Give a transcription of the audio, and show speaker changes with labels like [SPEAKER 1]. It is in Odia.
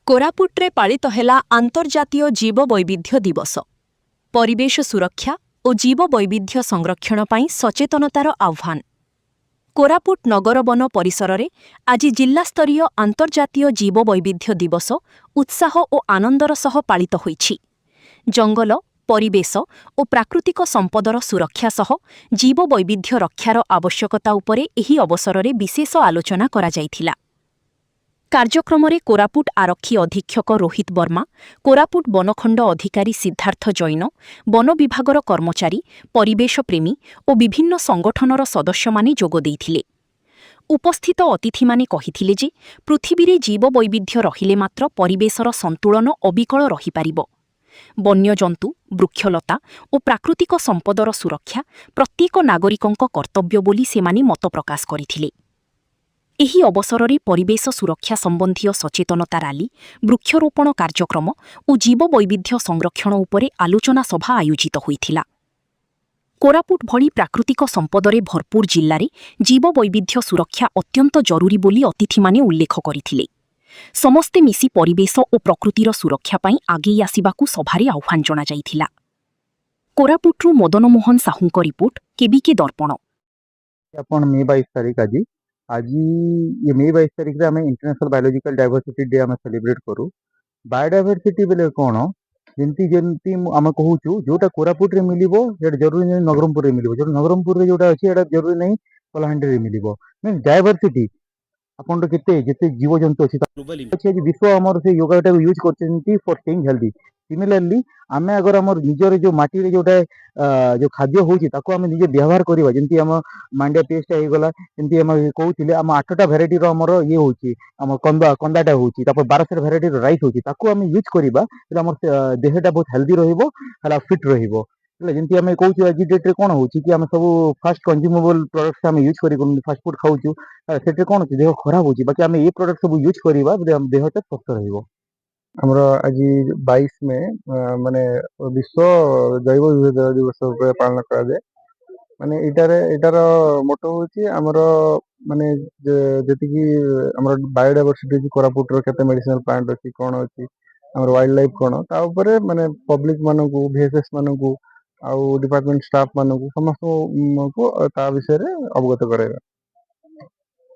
[SPEAKER 1] କୋରାପୁଟରେ ପାଳିତ ହେଲା ଆନ୍ତର୍ଜାତୀୟ ଜୀବବୈବିଧ୍ୟ ଦିବସ। ପରିବେଶ ସୁରକ୍ଷା ଓ ଜୀବବୈବିଧ୍ୟ ସଂରକ୍ଷଣ ପାଇଁ ସଚେତନତାର ଆହ୍ୱାନ। କୋରାପୁଟ ନଗର ବନ ପରିସରରେ ଆଜି ଜିଲ୍ଲାସ୍ତରୀୟ ଆନ୍ତର୍ଜାତୀୟ ଜୀବବୈବିଧ୍ୟ ଦିବସ ଉତ୍ସାହ ଓ ଆନନ୍ଦର ସହ ପାଳିତ ହୋଇଛି। ଜଙ୍ଗଲ, ପରିବେଶ ଓ ପ୍ରାକୃତିକ ସମ୍ପଦର ସୁରକ୍ଷା ସହ ଜୀବବୈବିଧ୍ୟ ରକ୍ଷାର ଆବଶ୍ୟକତା ଉପରେ ଏହି ଅବସରରେ ବିଶେଷ ଆଲୋଚନା କରାଯାଇଥିଲା। କାର୍ଯ୍ୟକ୍ରମରେ କୋରାପୁଟ ଆରକ୍ଷୀ ଅଧୀକ୍ଷକ ରୋହିତ ବର୍ମା, କୋରାପୁଟ ବନଖଣ୍ଡ ଅଧିକାରୀ ସିଦ୍ଧାର୍ଥ ଜୈନ, ବନ ବିଭାଗର କର୍ମଚାରୀ, ପରିବେଶପ୍ରେମୀ ଓ ବିଭିନ୍ନ ସଂଗଠନର ସଦସ୍ୟମାନେ ଯୋଗ ଦେଇଥିଲେ। ଉପସ୍ଥିତ ଅତିଥିମାନେ କହିଥିଲେ ଯେ ପୃଥିବୀରେ ଜୀବବୈବିଧ୍ୟ ରହିଲେ ମାତ୍ର ପରିବେଶର ସନ୍ତୁଳନ ଅବିକଳ ରହିପାରିବ। ବନ୍ୟଜନ୍ତୁ, ବୃକ୍ଷଲତା ଓ ପ୍ରାକୃତିକ ସମ୍ପଦର ସୁରକ୍ଷା ପ୍ରତ୍ୟେକ ନାଗରିକଙ୍କ କର୍ତ୍ତବ୍ୟ ବୋଲି ସେମାନେ ମତ ପ୍ରକାଶ କରିଥିଲେ। ଏହି ଅବସରରେ ପରିବେଶ ସୁରକ୍ଷା ସମ୍ବନ୍ଧୀୟ ସଚେତନତା ରାଲି, ବୃକ୍ଷରୋପଣ କାର୍ଯ୍ୟକ୍ରମ ଓ ଜୀବବୈବିଧ୍ୟ ସଂରକ୍ଷଣ ଉପରେ ଆଲୋଚନା ସଭା ଆୟୋଜିତ ହୋଇଥିଲା। କୋରାପୁଟ ଭଳି ପ୍ରାକୃତିକ ସମ୍ପଦରେ ଭରପୁର ଜିଲ୍ଲାରେ ଜୀବବୈବିଧ୍ୟ ସୁରକ୍ଷା ଅତ୍ୟନ୍ତ ଜରୁରୀ ବୋଲି ଅତିଥିମାନେ ଉଲ୍ଲେଖ କରିଥିଲେ। ସମସ୍ତେ ମିଶି ପରିବେଶ ଓ ପ୍ରକୃତିର ସୁରକ୍ଷା ପାଇଁ ଆଗେଇ ଆସିବାକୁ ସଭାରେ ଆହ୍ୱାନ ଜଣାଯାଇଥିଲା। କୋରାପୁଟରୁ ମଦନମୋହନ ସାହୁଙ୍କ ରିପୋର୍ଟ, କେବିକେ ଦର୍ପଣ।
[SPEAKER 2] ଆପଣ ମେ 22 ତାରିଖ ଆଜି। ଆଜି ଏ ମେ 22 ତାରିଖରେ ଆମେ ଇଣ୍ଟରନ୍ୟାସନାଲ ବାୟୋଲୋଜିକାଲ ଡାଇଭରସିଟି ଡେ ଆମେ ସେଲିବ୍ରେଟ କରୁ। ବାୟୋଡାଇଭରସିଟି ବେଲେ କ'ଣ? ଯେମିତି ଆମେ କହୁଛୁ, ଯୋଉଟା କୋରାପୁଟରେ ମିଳିବ, ସେଇଟା ଜରୁରୀ ନାହିଁ ନବରଙ୍ଗପୁରରେ ମିଳିବ। ଯୋଉଟା ନବରଙ୍ଗପୁରରେ ଯୋଉଟା ଅଛି, ସେଇଟା ଜରୁରୀ ନାହିଁ କଳାହାଣ୍ଡିରେ ମିଳିବ। ମିନ୍ସ ଡାଇଭରସିଟି ଆପଣଙ୍କର କେତେ ଯେତେ ଜୀବଜନ୍ତୁ ଅଛି ଅଛି। ଆଜି ବିଶ୍ୱ ଆମର ସେ ୟୋଗାଟାକୁ ୟୁଜ୍ କରୁଛନ୍ତି ଫର୍ ଷ୍ଟେଇଂ ହେଲ୍ଦି। ସିମିଲାରଲି ଆମେ ଅଗର ଆମର ନିଜର ଯୋଉ ମାଟିରେ ଯୋଉଟା ଯୋଉ ଖାଦ୍ୟ ହଉଛି, ତାକୁ ଆମେ ନିଜେ ବ୍ୟବହାର କରିବା। ଯେମିତି ଆମ ମାଣ୍ଡିଆ ପେଷ୍ଟ ହେଇଗଲା, ଯେମିତି ଆମେ କହୁଥିଲେ, ଆମ ଆଠଟା ଭେରାଇଟିର ଆମର ଇଏ ହଉଛି, ଆମ କନ୍ଦାଟା ହଉଛି, ତାପରେ 1200 ଭେରାଇଟିର ରାଇସ୍ ହଉଛି, ତାକୁ ଆମେ ୟୁଜ୍ କରିବା ତାହେଲେ ଆମର ଦେହଟା ବହୁତ ହେଲ୍ଦି ରହିବ, ହେଲା, ଫିଟ୍ ରହିବ, ହେଲା। ଯେମିତି ଆମେ କହୁଛୁ, ଆଜି ଡେଟ୍ରେ କ'ଣ ହଉଛି କି ଆମେ ସବୁ ଫାଷ୍ଟ କନଜ୍ୟୁମେବଲ୍ ପ୍ରଡକ୍ଟସ ଆମେ ୟୁଜ୍ କରି ଫାଷ୍ଟ ଫୁଡ୍ ଖାଉଛୁ। ସେଥିରେ କ'ଣ ହଉଛି? ଦେହ ଖରାପ ହଉଛି। ବାକି ଆମେ ଏ ପ୍ରଡକ୍ଟ ସବୁ ୟୁଜ୍ କରିବା ବୋଲେ ଆମ ଦେହଟା ସୁସ୍ଥ ରହିବ।
[SPEAKER 3] ଆମର ଆଜି 22 ମେ ମାନେ ବିଶ୍ୱ ଜୈବ ବିବିଧତା ଦିବସ ରୂପେ ପାଳନ କରାଯାଏ। ମାନେ ଏଇଟାର ମୋଟୋ ହଉଛି ଆମର ମାନେ ଯେତିକି ଆମର ବାୟୋଡାଇଭରସିଟି ଅଛି, କୋରାପୁଟର କେତେ ମେଡିସିନାଲ ପ୍ଲାଣ୍ଟ ଅଛି, କ'ଣ ଅଛି, ଆମର ୱାଇଲ୍ଡ ଲାଇଫ କ'ଣ, ତା ଉପରେ ମାନେ ପବ୍ଲିକ ମାନଙ୍କୁ, ଭିଏସ୍ଏସ୍ ମାନଙ୍କୁ ଆଉ ଡିପାର୍ଟମେଣ୍ଟ ଷ୍ଟାଫ ମାନଙ୍କୁ, ସମସ୍ତଙ୍କୁ ତା ବିଷୟରେ ଅବଗତ କରାଇବା।